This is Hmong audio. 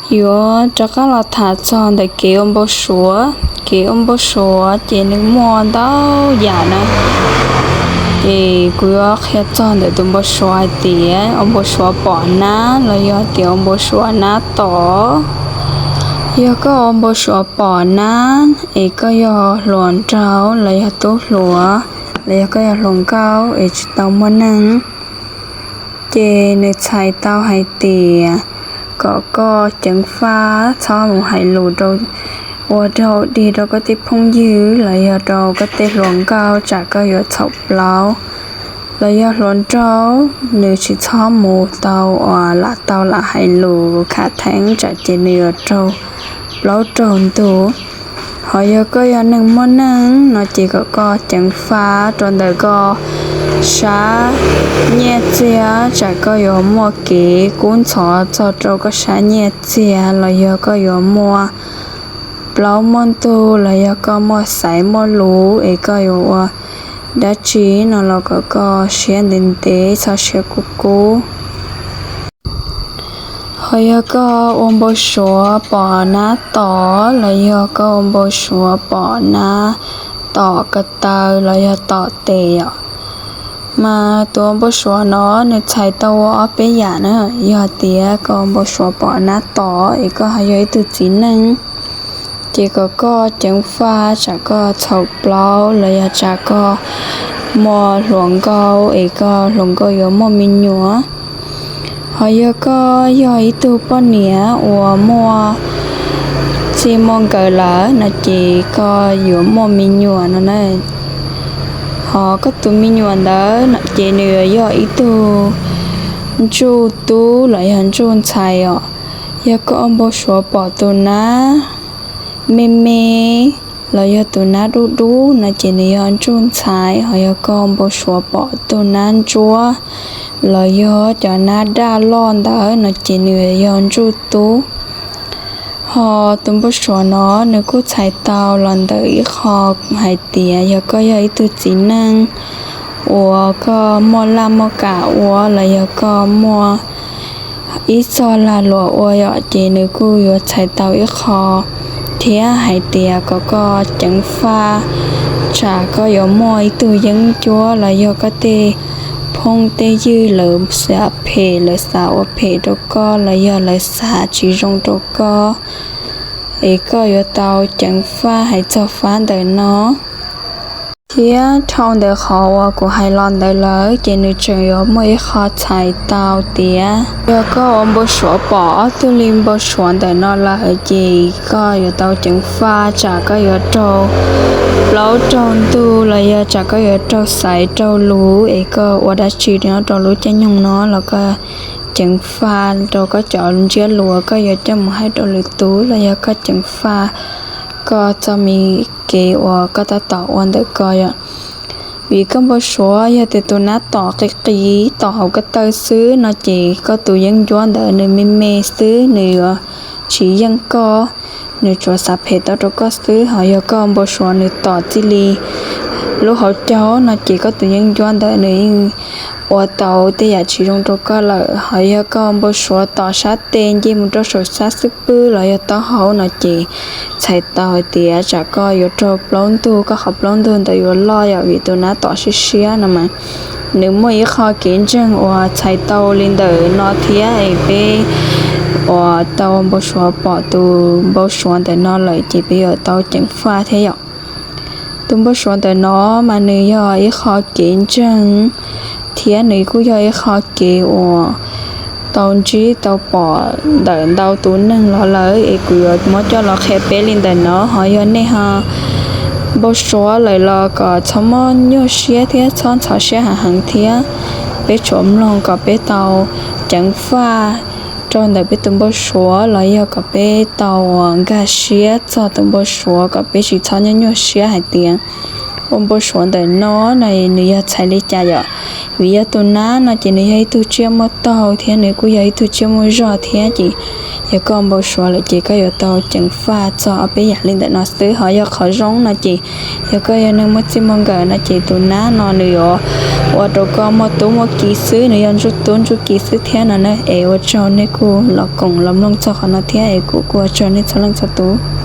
Yuav rov qab los tham txog ntawm kev ua npau suav. Kev ua npau suav ces nws muaj ntau yam na. Ces kuv yuav qhia txog ntawm tus npau suav hais tias ua npau suav pom nab los yog tias ua npau suav nab tom. Yog koj ua npau suav pom nab es koj yog hluas nraug los yog tub hluas, los yog koj yog hluas nkauj es tsis tau muaj neej, ces nws txhais tau hais tias kom koj ceev faj txhob mus hais lus rau, ua rau dig rau koj tej phooj ywg los yog rau koj tej hluas nkauj tsam koj yuav txhaum plaub. Los yog hluas nraug, nws tsis txhob mus tau uas lam tau lam hais lus kham theeb tsam ces nws yuav raug plaub raug ntug. Ho yog koj yog neeg muaj neej no ces kom koj ceev faj rau ntawm koj sab nyiaj txiag tsam koj yuav muaj kev kub ntxhov txog rau koj sab nyiaj txiag los yog koj yuav muaj plaub muaj ntug los yog koj muaj xaiv muaj lus es koj yuav ua dab tsi no los kom koj siab ntev ntev txhob siab kub kub. Ho yog koj ua npau suav pom nab tom los yog koj ua npau suav pom nab tom ko taw los yog tom tes os, mas tus ua npau suav no nws txhais tau ua ob peb yam na. Yog tias koj ua npau suav pom nab tom es koj ho yog ib tug txiv neej, ces kom koj ceev faj tsam koj txhaum plaub los yog tsam koj muaj hluas nkauj es koj hluas nkauj yuav muaj me nyuam. Ho yog koj yog ib tug poj niam uas muaj txij muaj nkawm lawm no ces koj yuav muaj me nyuam no na. Ho koj tus me nyuam ntawd no ces nws yog ib tug ntsuj tub los yog ntsuj ntxhais os. Yog koj ua npau suav pom tus nab me me los yog tus nab dub dub no ces nws yog ntsuj ntxhais. Ho yog koj ua npau suav pom tus nab ntsuab los yog cov nab daj loj ntawd no ces nws yog ntsuj tub. Ho tus npau suav no nws kuj txhais tau los ntawm ib qho hais tias yog koj yog ib tug txiv neej uas koj muaj laj muaj kam ua los yog koj muaj ib txoj lag luam ua yom, ces nws kuj yuav txhais tau ib qho thiab hais tias kom koj ceev faj tsam koj yuav muaj ib tug yeeb ncuab los yog koj tej phooj tej ywg lawv xav phem, lawv xav ua phem rau koj los yog lawv xav tsis zoo rau koj, es koj yuav tau ceev faj hais txog fab ntawm no. Thiab dhau ntawm qhov uas kuv hais los ntawd lawm ces nws tseem yuav muaj ib qho txhais tau tias yog koj ua npau suav pom ob tug li npau suav ntawm no lawm ces koj yuav tau ceev faj tsam koj yuav raug plaub raug ntug los yog tsam koj yuav raug xaiv raug lus es koj ua dab tsi nyob rau lub caij nyoog no los koj ceev faj rau koj cov ntsiab lus koj yuav coj mus hais rau lwm tus los yog koj ceev faj koj txoj me kev uas koj tab tom ua ntawm koj yom. Vim koj npau suav yog tias tus nab tom qis qis tom hauv ko taw xwb no ces koj tus yeeb ncuab ntawd nws me me xwb, nws yuav tsis yeej koj, nws tsuas xav phem tau rau koj xwb. Ho yog koj npau suav nws tom txij li lub hauv caug no ces koj tus yeeb ncuab ntawd nws yeej ua tau tej yam tsis zoo rau koj lawm. Ho yog koj npau suav tom sab tes nce mus rau saum sab xub pwg los yog taub hau no ces txhais tau hais tias tsam koj yuav raug plaub ntug, koj qhov plaub ntug ntawd yuav loj yom, vim tus nab tom siab siab no mas. Nws muaj ib qho kev ntseeg uas txhais tau li ntawm no thiab es peb uas tau npau suav pom tus npau suav ntawm no lawm ces peb yuav tau ceev faj thiab yom. Tus npau suav ntawm no mas nws yog ib qho kev ntseeg thiab nws kuj yog ib qho kev uas tau ntsib tau pom ntawm ntau tus neeg los lawm es kuv yuav muab coj los qhia peb li ntawm no. Ho yog nej ho npau suav lawm los kom txhob muaj nyuaj siab thiab txhob ntxhov siab heev heev thiab. Peb tshuav mloog kom peb tau ceev faj rau ntawm peb tus npau suav los yog kom peb tau uas nkag siab txog tus npau suav kom peb tsis txhob nyuaj nyuaj siab hais tias Ua npau suav ntawm no no nws yog txhais li cas yom? Vim yog tus nab no ces nws yog ib tug tsiaj muaj taug thiab nws kuj yog ib tug tsiaj muaj zog thiab ces yog koj ua npau suav lawm ces koj yuav tau ceev faj txog ob peb yam li ntawm no xwb. Ho yog qhov zoo no ces yog koj yog neeg muaj txij muaj nkawm no ces tus nab no nws yuav ua rau koj muaj tub muaj ki xwb, nws yog ntsuj tub ntsuj ki xwb thiab no na. Es ua tsaug nej kuj los koom los mloog txog qhov no thiab es kuv kuj ua tsaug nej txhua leej txhua tus.